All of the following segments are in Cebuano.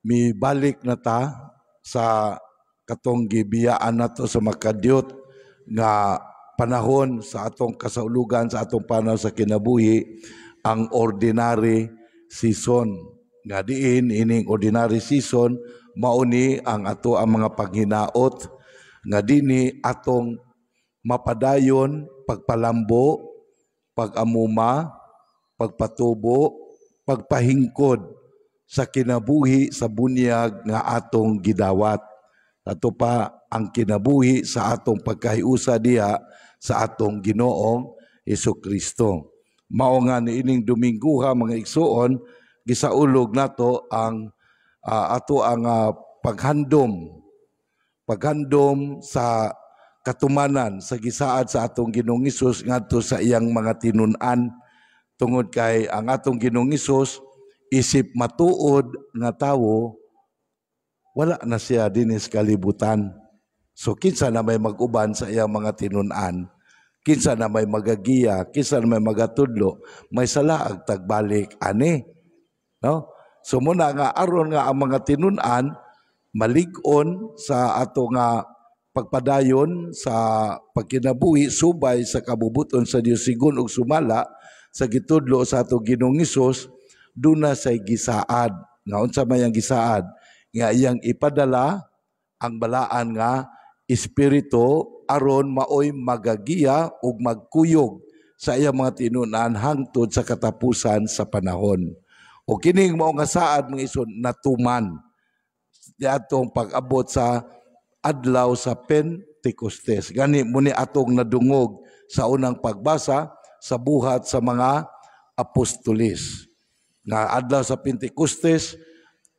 Mibalik na ta sa katong gibiyaan nato sa makadyot nga panahon sa atong kasaulugan, sa atong panahon sa kinabuhi, ang ordinary season, nga diin ining ordinary season mao ni ang ato ang mga paghinaot nga dinhi atong mapadayon pagpalambo, pag-amuma, pagpatubo, pagpahingkod sa kinabuhi sa bunyag nga atong gidawat. Ato pa ang kinabuhi sa atong pagkahiusa diha sa atong Ginoong Hesus Kristo. Mao nga niining Domingguha, mga igsuon, gisaulog nato ang ato ang paghandom paghandom sa katumanan sa gisaad sa atong Ginoong Hesus ngadto sa iyang mga tinun-an, tungod kay ang atong Ginoong Hesus, isip matuod nga tawo, wala na siya dinhi sa kalibutan. So kinsa na may mag-uban sa iyang mga tinun-an? Kinsa na may magagiya? Kinsa na may magatudlo? May salaag tagbalik ani. No? So muna nga aron nga ang mga tinun-an malig-on sa ato nga pagpadayon sa pagkinabuhi subay sa kabubuton sa Dios sigon ug sumala sa gitudlo sa ato Ginoong Hesus, duna say gisaad. Nga unsa may ang gisaad? Nga iyang ipadala ang Balaan nga Espiritu aron maoy magagiya ug magkuyog sa iyang mga tinun-an hangtod sa katapusan sa panahon. O kining mao nga saad, mga igsoon, natuman atong pag-abot sa adlaw sa Pentecostes. Gani mao ni atong nadungog sa unang pagbasa sa Buhat sa mga Apostolis. Nga adlaw sa Pentecostes,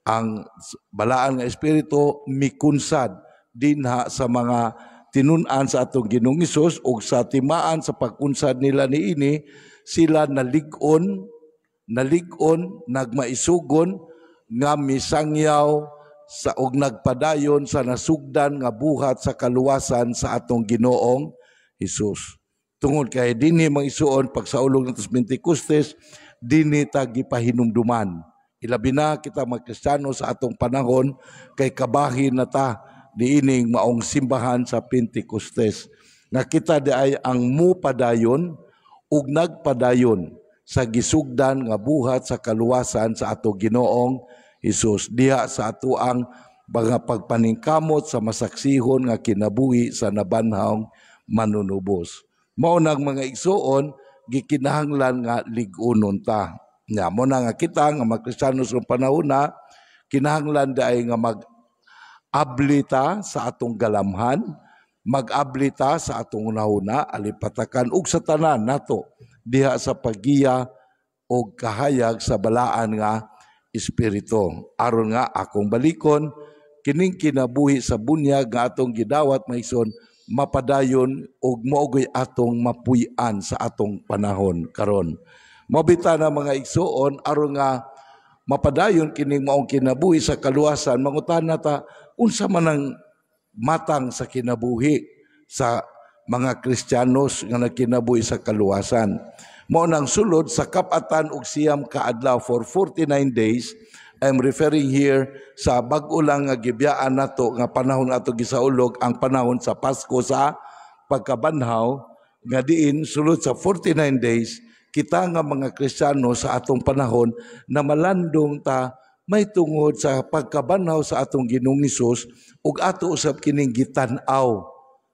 ang Balaan nga Espiritu mikunsad dinha sa mga tinun-an sa atong Ginoong Hesus, ug sa timaan sa pagkunsad nila niini, sila nalig-on, nalig-on, nagmaisugon nga misangyaw sa og nagpadayon sa nasugdan nga buhat sa kaluwasan sa atong Ginoong Hesus. Tungod kay dinhi, mga igsuon, pagsaulog nato sa Pentecostes, dinhi ta gipahinumduman. Ilabi na kita mga Kristiyano sa atong panahon kay kabahin na ta niining maong simbahan sa Pentecostes. Nga kita di ay ang mupadayon ug nagpadayon sa gisugdan nga buhat sa kaluwasan sa ato Ginoong Hesus diha sa ato ang mga pagpaningkamot sa masaksihon nga kinabuhi sa nabanhawng Manunubos. Mao nang, mga igsuon, gikinahanglan nga lig-unon ta. Nya mo na nga kita nga mga Kristiyano sa panahon na kinahanglan diay nga mag abli ta sa atong galamhan, mag-abli ta sa atong hunahuna, alipatakan ug sa tanan nato diha sa paggiya og kahayag sa Balaan nga Espiritu. Aron nga akong balikon, kining kinabuhi sa bunyag nga atong gidawat, mga igsoon, mapadayon ug maogoy atong mapuy-an sa atong panahon karon. Mao bitaw na, mga igsuon, aron nga mapadayon kining maong kinabuhi sa kaluwasan, mangutana ta unsa man ang matang sa kinabuhi sa mga Kristiyanos nga nagkinabuhi sa kaluwasan. Mao nang sulod sa 49 ka adlaw, for 49 days, I'm referring here sa bag-o lang nga gibiyaan nato nga panahon ato gisaulog ang panahon sa Pasko sa pagkabanhaw, nga diin sulod sa 49 days kita nga mga Kristiyano sa atong panahon na malandong ta may tungod sa pagkabanhaw sa atong Ginoong Hesus ug ato usab kining gitan-aw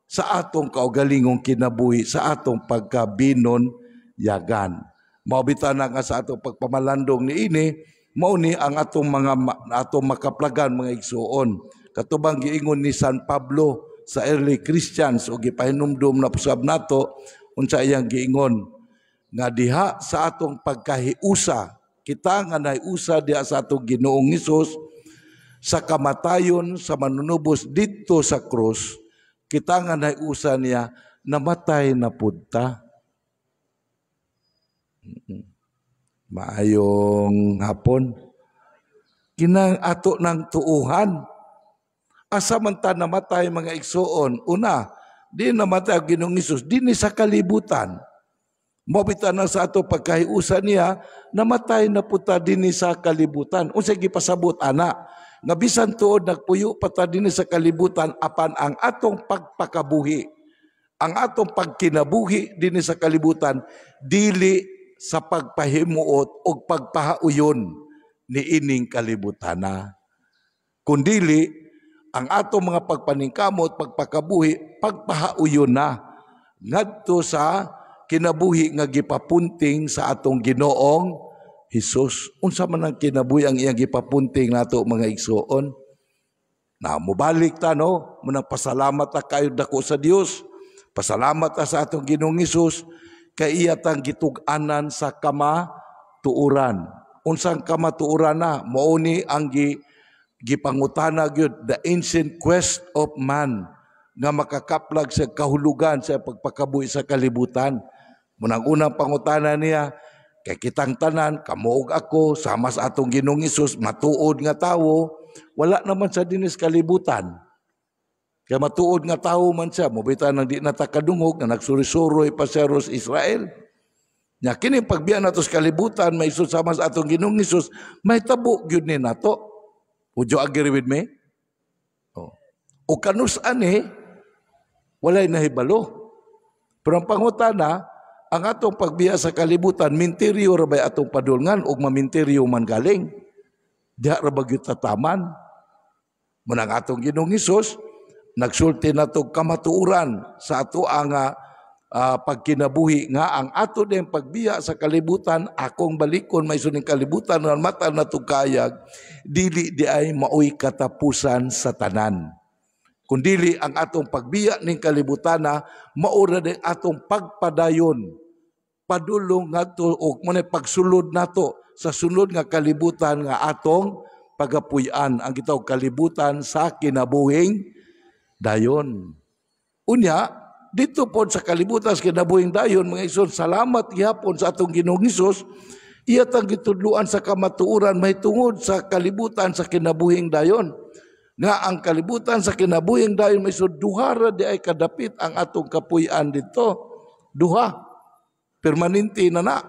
sa atong kaugalingong kinabuhi, sa atong pagkabinunyagan. Mao bitaw na nga sa atong pagpamalandong niini, mao ni ang atong mga atong makaplagan, mga igsuon. Katubang giingon ni San Pablo sa early Christians o gipahinumdum na pusab nato unsa iyang giingon nga diha sa atong pagkahiusa, kita nga nahiusa diha sa atong Ginoong Hesus sa kamatayon sa Manunubos didto sa krus, kita nga nahiusa niya, namatay na pud ta. Maayong hapon. Kinang ato ng tuuhan. Asa man ta namatay, mga igsuon? Una, di namatay ang Ginoong Hesus dinhi sa kalibutan. Mao bitaw na sa ato pagkahiusa niya, namatay na pud ta dinhi sa kalibutan. Unsa gipasabot ana? nga bisan tuod nagpuyo pa ta dinhi sa kalibutan, apan ang atong pagpakabuhi, ang atong pagkinabuhi dinhi sa kalibutan, dili sa pagpahimuot o pagpahauyon ni ining kalibutana. Kundili ang atong mga pagpaningkamot, pagpakabuhi, pagpahauyon na ngadto sa kinabuhi nga gipapunting sa atong Ginoong Hesus. Unsa man ang kinabuhi ang iyang gipapunting nato, mga igsuon? Na mobalik ta, no, munang pasalamat ta kayo dako sa Dios. Pasalamat ta sa atong Ginoong Hesus kay iya tang gitug-anan sa kamatuoran. Unsang kamatuoran na? Mao ni ang gipangutana gyud, the ancient quest of man nga makakaplag sa kahulugan sa pagpakabuhi sa kalibutan. Munang unang pangutana niya, kay kitang tanan, kamo ug ako, sama sa atong Ginoong Hesus, matuod nga tawo, wala naman sa dinhi sa kalibutan. Kaya matuod nga tawo man siya, mobita nang di na ta kadungog, nga nagsuri-suroy pa siya sa Israel. Nya kini pagbiya nato sa kalibutan, may sama sa atong Ginoong Hesus, may tabo gyud ni nato. Would you agree with me? Oh. O kanus ani, walay nahibalo. Pero ang pangutana, ang atong pagbiya sa kalibutan, minteryo ra bay atong padulngan ug maminteryo man galing? Diha ra ba gyud tataman? Munang atong Ginoong Hesus nagsulti nato kamatuoran sa ato ang pagkinabuhi nga ang ato din pagbiya sa kalibutan, akong balikon may suning kalibutan nga mata nato kayag, dili di ay maoy katapusan sa tanan. Kundili ang atong pagbiya ning kalibutana maura din atong pagpadayon padulong ngadto og mo pagsulod nato sa sunod nga kalibutan nga atong pagapuy-an, ang gitawag kalibutan sa kinabuhing dayon. Unya, dito po sa kalibutan sa kinabuhing dayon, mga igsoon, salamat gihapon sa atong Ginoong Hesus, iya tang gitudluan sa kamatuoran may tungod sa kalibutan sa kinabuhing dayon. Nga ang kalibutan sa kinabuhing dayon may so duha ra di ay kadapit ang atong kapuy-an dito. Duha. Permanente na na.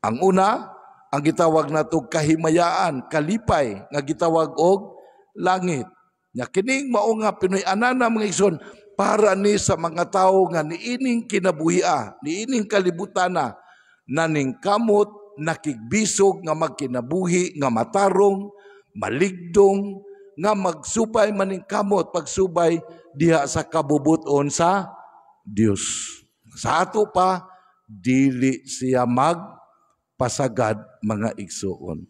Ang una, ang gitawag nato kahimayaan, kalipay, nga gitawag og langit. Nya kining mao nga Pinoy-anana, mga igsoon, para ni sa mga tawo nga niining kinabuhia, niining kalibutana, naning kamot, nakigbisog nga magkinabuhi, nga matarong, maligdong, nga magsubay maning kamot pagsubay diha sa kabubuton sa Dios. Sa ato pa, dili siya magpasagad, mga igsuon.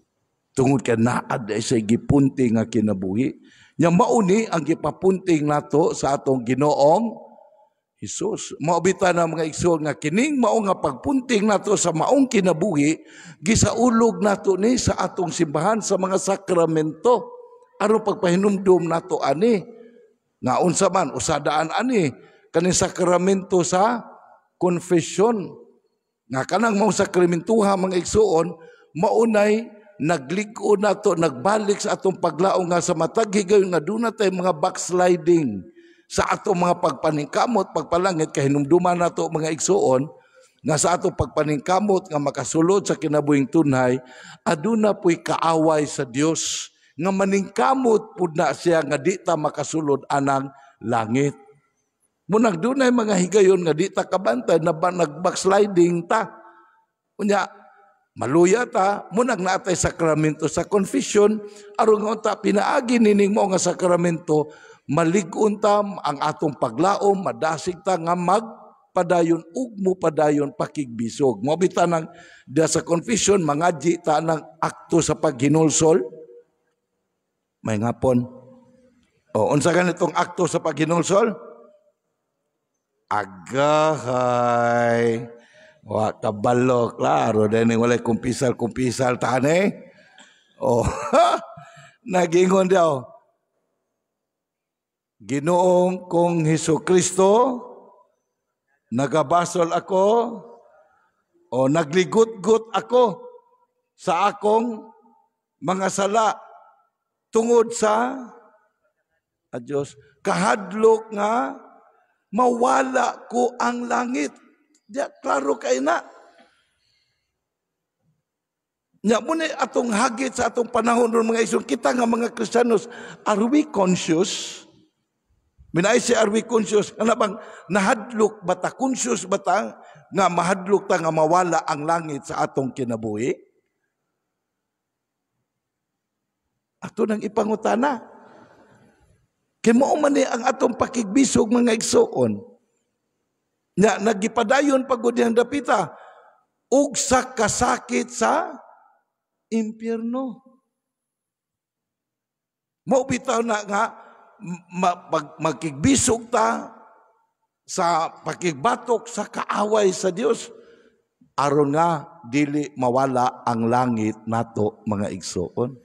Tungod kay naa ay sa gipunting nga kinabuhi. Nya mauni ang gipapunting nato sa atong Ginoong Hesus. Mao bitaw na, mga igsuon, nga kining mao nga pagpunting nato sa maong kinabuhi, gisaulog nato ni sa atong simbahan sa mga sakramento. Aron pagpahinumdum nato ani nga unsa man usadaan ani kaning sakramento sa confession, nga kanang mao sakramentuha, mga igsuon, maunay naglig-on nato, nagbalik sa atong paglaom nga sa matag higayon nga duna tay mga backsliding sa atong mga pagpaningkamot pagpalangit. Kahinumduman nato, mga igsuon, nga sa atong pagpaningkamot nga makasulod sa kinabuhing tunhay, aduna puy kaaway sa Dios nga maningkamot pud na siya nga di ta makasulod anang langit. Munang dunay mga higayon nga di ta kabantay na ba nag-backsliding ta. Unya, maluya ta, munang naatay sakramento sa confession, aron nga unta pinaagi nining mo nga sakramento, malig-on ta ang atong paglaom, madasig ta nga magpadayon ug mo padayon pakigbisog. Mao bitaw nang diya sa confession mangadyi ta ng akto sa paghinulsol. May ngapon. O, unsa ganitong akto sa paghinulsol? Agahay. Wa kabalo, klaro din walay kumpisal-kumpisal tani. Oh, nagingon daw. "Ginoong kong Hesus Kristo, nagabasol ako o nagligot-got ako sa akong mga sala tungod sa Diyos kahadlok nga mawala ko ang langit." Diya, klaro kay na. Nya mo ni atong hagit sa atong panahon ron, mga igsoon, kita nga mga Kristiyanos, are we conscious? Minay si are we conscious? Ano bang nahadlok ba ta, conscious ba ta nga mahadlok ta nga mawala ang langit sa atong kinabuhi? Ato nang ipangutana. Kay mao man ni ang atong pakigbisog, mga igsoon. Nya nagipadayon pagod diyang dapita ug sa kasakit sa impyerno. Mao bitaw na nga magkigbisog ta sa pakigbatok sa kaaway sa Dios aron nga dili mawala ang langit nato, mga igsoon.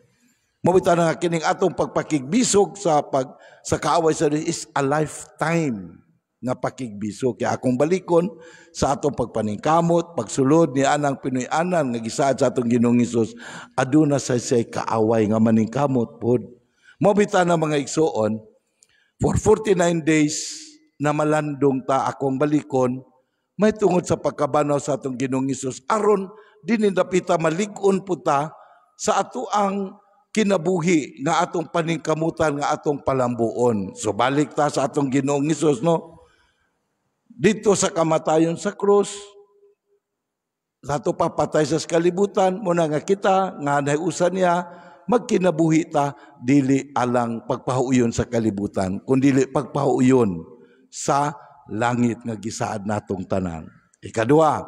Mao bitaw na nga kining atong pagpakigbisog sa kaaway sa Dios is a lifetime nga pakigbisog. Kaya akong balikon sa atong pagpaningkamot, pagsulod ni anang Pinoy-anan nga gisaad sa atong Ginoong Hesus, aduna sa say kaaway nga maningkamot pod. Mao bitaw na, mga igsoon, for 49 days na malandong ta, akong balikon, may tungod sa pagkabanaw sa atong Ginoong Hesus aron dinhi dapita malig-on pud ta sa ato ang kinabuhi nga atong paningkamutan nga atong palambuon. So balik ta sa atong Ginoong Hesus, no? Dito sa kamatayon sa krus, sa ato papatay sa kalibutan, muna nga kita, nga nahiusan niya, magkinabuhi ta, dili alang pagpahuyon sa kalibutan, kundi pagpahuyon sa langit nga gisaad natong tanan. Ikadua,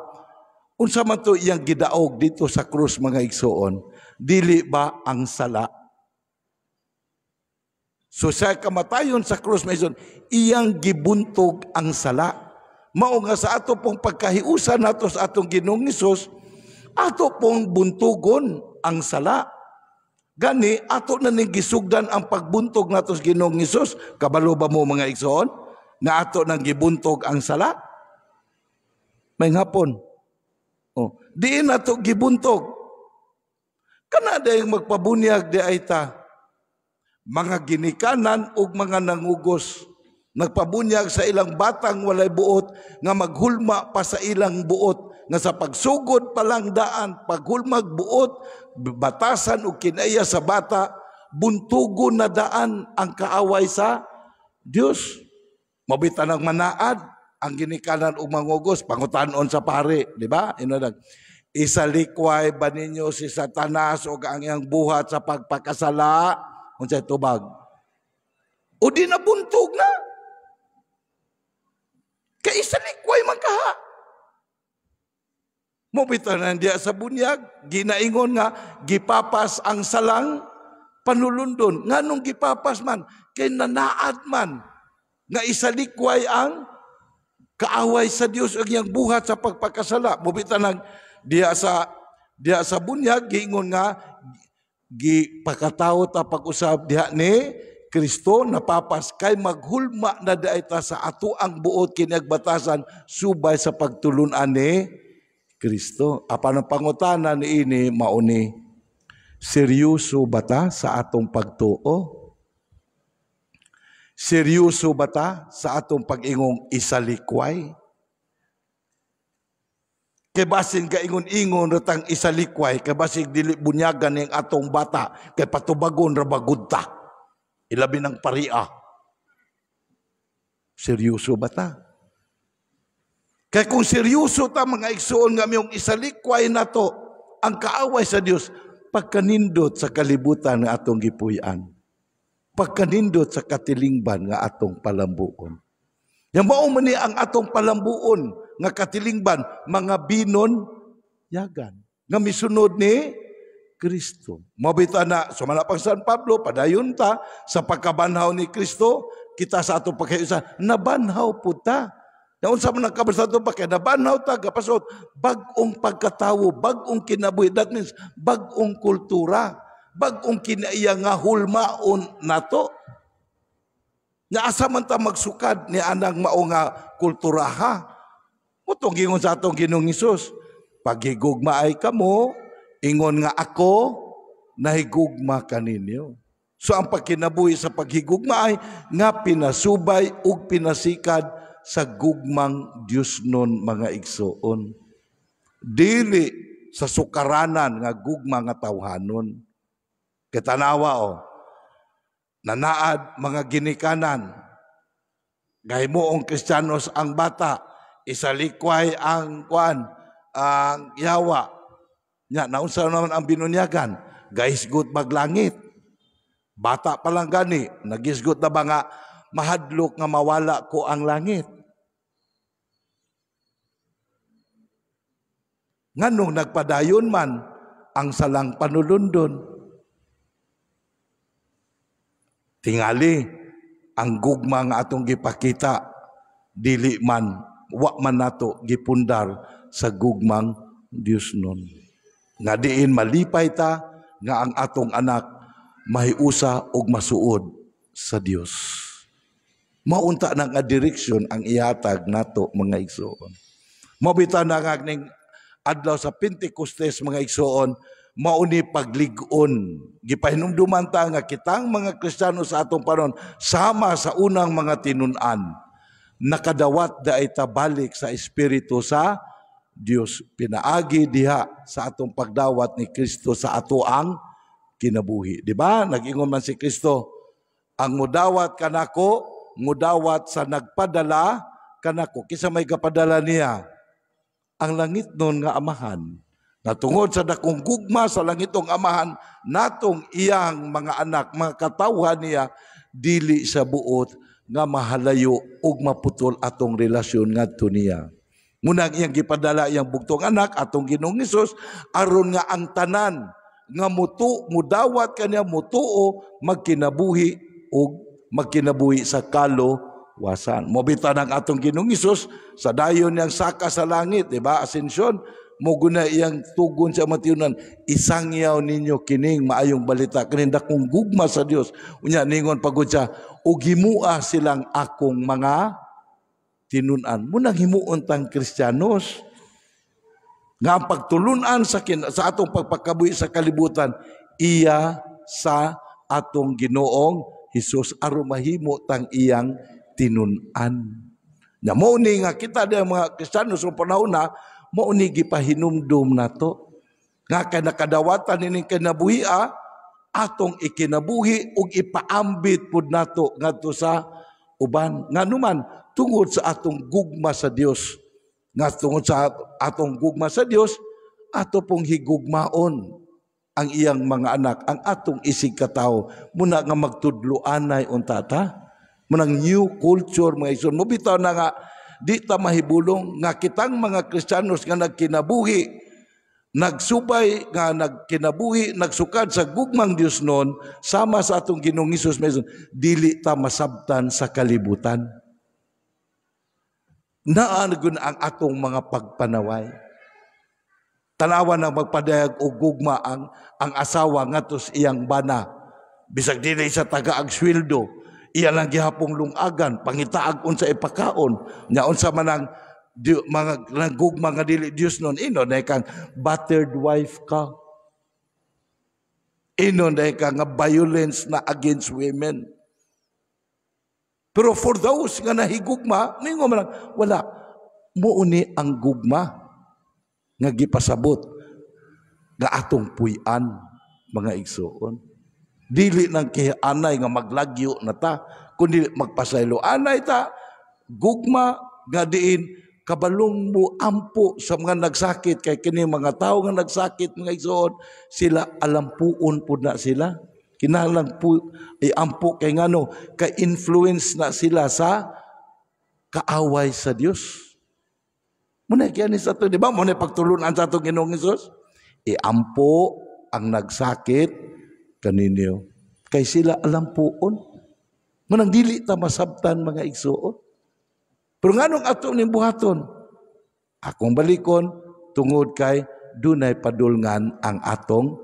unsa man to iyang gidaog dito sa krus, mga igsoon? Dili ba ang sala? So sa kamatayon sa krus, mga igsoon, iyang gibuntog ang sala. Mao nga sa ato pong pagkahiusan nato sa atong Ginoong Hesus, ato pong buntugon ang sala. Gani ato na ning gisugdan ang pagbuntog nato sa Ginoong Hesus. Kabalo ba mo, mga igsoon, nga ato nang gibuntog ang sala? May hapon. Oh, diin nato gibuntog. Kana dayong magpabunyag di ay ta mga ginikanan ug mga nangugos nagpabunyag sa ilang batang walay buot nga maghulma pa sa ilang buot, nga sa pagsugod pa lang daan, paghulmag buot, batasan ug kinaya sa bata, buntugon na daan ang kaaway sa Dios. Mabita ng manaad ang ginikanan ug mangugos, pangutanon sa pare, di ba? Ino isalikway ba ninyo si Satanas ug ang iyang buhat sa pagpakasala? Unsay tubag? O di na buntog na. Kay isalikway man kaha. Mo bitaw na diya sa bunyag, ginaingon nga gipapas ang salang panulundon. Nganong gipapas man? Kay nanaad man nga isalikway ang kaaway sa Dios ang iyang buhat sa pagpakasala. Mo bitaw nang diya sa bunyag giingon nga gipakatawo ta pag-usab diha ni Kristo napapas kay maghulma na diay ta sa ato ang buot kinagbatasan subay sa pagtulun-an ni Kristo. Apan ang pangutana ni ini mauni, seryoso ba ta sa atong pagtuo? Seryoso ba ta sa atong pag-ingong isalikway? Kay basin ka ingon-ingon ratang isalikway, kay basin dili bunyagan ning atong bata, kay patubagon ra bagud ta. Ilabi ng paria. Seryoso ba ta? Kay kung seryoso ta, mga igsoon, nga miyong isalikway nato ang kaaway sa Dios, pagkanindot sa kalibutan nga atong gipuy-an. Pagkanindot sa katilingban nga atong palambuon. Yang mao man ni ang atong palambuon nga katilingban, mga binon yagan nga misunod ni Kristo. Mabita na sumala pang San Pablo, padayon ta sa pagkabanhaw ni Kristo, kita sa atong pagkayusa, nabanhaw po ta. Naunsa man ang kabar sa atong pagkay, nabanhaw ta, gapasot, bag-ong pagkatawo, bag-ong kinabuhi, that means bag-ong kultura, bag-ong kinaiya nga hulmaon nato. Nga asa man ta magsukad ni anang mao nga kultura ha? Mutong gingon sa atong Ginoong Hesus, paghigugma ay kamo, ingon nga ako nahigugma kaninyo. So ang pagkinabuhi sa paghigugma ay nga pinasubay ug pinasikad sa gugmang Dios nun, mga igsoon. Dili sa sukaranan nga gugma nga tawhanon. Kay tanawa o, nanaad mga ginikanan, gahimuong Kristiyanos ang bata, isalikway ang kuan, ang yawa. Nya, naunsa naman ang binunyagan, gahisgot maglangit. Bata pa lang gani, nagisgot na ba nga mahadlok nga mawala ko ang langit? Nganong nagpadayon man ang salang panulundon? Tingali ang gugma nga atong gipakita, dili man, wa man nato gipundar sa gugmang Dios nun. Nga diin malipay ta nga ang atong anak mahiusa og masuod sa Dios. Maunta na nga direksyon ang ihatag nato, mga igsoon. Mabita na nga ning adlaw sa Pentecostes, mga igsoon, mauni paglig-on. Gipahinumduman ta nga kitang mga Kristiyano sa atong panon sama sa unang mga tinun-an, nakadawat daay tabalik sa espiritu sa Dios, pinaagi diha sa atong pagdawat ni Kristo sa ato ang kinabuhi. Di ba? Nag-ingon man si Kristo, ang mudawat kanako, mudawat sa nagpadala kanako. Kinsa may gapadala niya? Ang langit nun nga amahan. Nga tungod sa dakong gugma sa langitong amahan, natong iyang mga anak, mga katawhan niya, dili sa buot nga mahalayo ug maputol atong relasyon ngadto niya. Munang iyang gipadala iyang bugtong anak, atong Ginoong Hesus, aron nga ang tanan nga mutu, mudawat kaniya, mutuo, magkinabuhi ug magkinabuhi sa kaluwasan. Mobita ng atong Ginoong Hesus sa dayon niyang saka sa langit, di ba? Asensyon, muguna iyang tugon sa matiunan, isangyaw ninyo kining maayong balita, kining dakong gugma sa Dios. Unya ningon pagod siya, ug himua silang akong mga tinun-an. Munang himuon tang Kristiyanos nga ang pagtulunan sa atong pagpakabuhi sa kalibutan, iya sa atong Ginoong Hesus aron mahimo tang iyang tinun-an. Nya mao ni nga kita diha mga Kristiyano sa panahon na mao ni gipahinumdum nato nga kay nakadawatan nining kinabuhia, atong ikinabuhi ug ipaambit pud nato ngadto sa uban. Nganuman tungod sa atong gugma sa Dios, nga tungod sa atong gugma sa Dios, ato pong higugmaon ang iyang mga anak, ang atong isig katawo. Muna nga magtudloanay unta ta, munang new culture, mga igsoon. Mobitaw na nga di ta mahibulong nga kitang mga Kristiyanos nga nagkinabuhi, nagsubay nga nagkinabuhi, nagsukad sa gugmang Dios nun, sama sa atong Ginoong Hesus, dili ta masabtan sa kalibutan. Naanagon ang atong mga pagpanaway. Tanawa nang magpadayag og gugma ang asawa ngadto sa iyang bana. Bisag dili sa tagaag sweldo, iya lang gihapong lungagan, pangitaag unsa ipakaon, nya unsa man ang mga nagugma nga dili Dios nun, ino na kang battered wife ka. Ino na kang nga violence na against women. Pero for those nga nahigugma, ningo man lang, wala. Muuni ang gugma nga gipasabot nga atong puy-an, mga igsoon. Dili nang kianay nga maglagyo na ta, kundi magpasaylo anay ta, gugma nga diin kabalong mo ampo sa mga nagsakit, kay kini mga tawo nga nagsakit, mga igsoon, sila alampuon pud na sila. Kinahanglan po ay ampo kay ngano kay influence na sila sa kaaway sa Dios. Muna kaya ni sa ato, di ba? Muna pagtulunan sa atong Ginoong Hesus, iampo ang nagsakit kaninyo. Kay sila alampuon. Munang dili ta masabtan, mga igsuon. Pero nganong ato ning buhaton? Akong balikon tungod kay dunay padulngan ang atong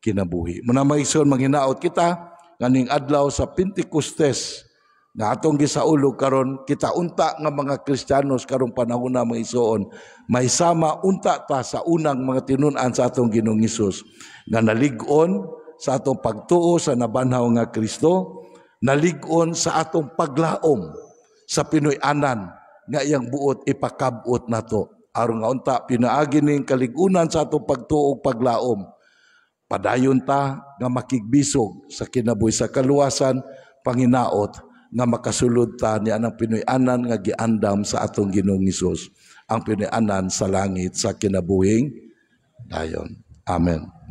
kinabuhi. Muna mga igsoon, manghinaot kita nganing adlaw sa Pentecostes nga atong gisaulog karon, kita unta nga mga Kristiyanos karong panahon na, mga igsoon, may sama unta ta sa unang mga tinun-an sa atong Ginoong Hesus nga nalig-on sa atong pagtuo sa nabanhaw nga Kristo, nalig-on sa atong paglaom sa Pinoy-anan nga iyang buot ipakabot nato. Aron nga unta pinaagi ning kaligunan sa atong pagtuo ug paglaom, padayon ta nga makigbisog sa kinabuhi sa kaluwasan, panginaot nga makasulod ta niya ang pinuy-anan nga giandam sa atong Ginoong Hesus, ang pinuy-anan sa langit sa kinabuhing dayon. Amen.